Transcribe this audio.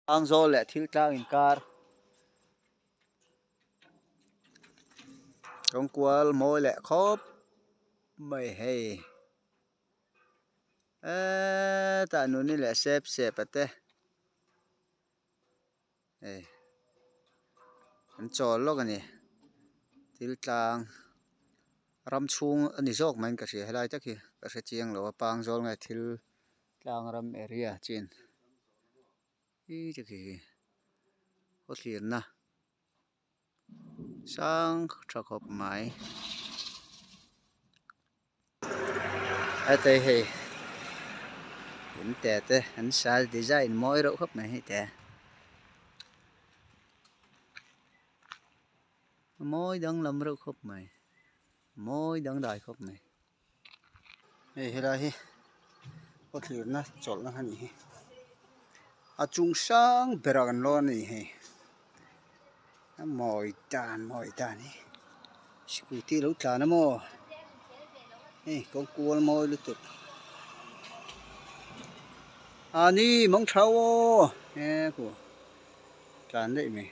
Angzawl leh thil tlang inkar kawng kual mawi leh khawp mai hei hetah nuni leh sep sep a te hei an chawl lawk a ni thil tlang ram chhung a ni zawk mai in ka hria helai tak hi ka hre chiang lo a pangzawl nge thil. Tlang ram area chin hi te khi khaw thlirna sang tha khawp mai heta hei in te te an sa design mawi reuh khawp mai hei te mawi danglam reuh khawp mai mawi dangdai khawp mai. Hei helai hi khaw thlirna chawlhna a nih hi a chung sang berah kan lawn a ni hei a mawi dan mawi dan hi scooty a lo tlan a maw hei kawng kual mawi lutuk a ni mawng thau aw he khu tlan daih mai.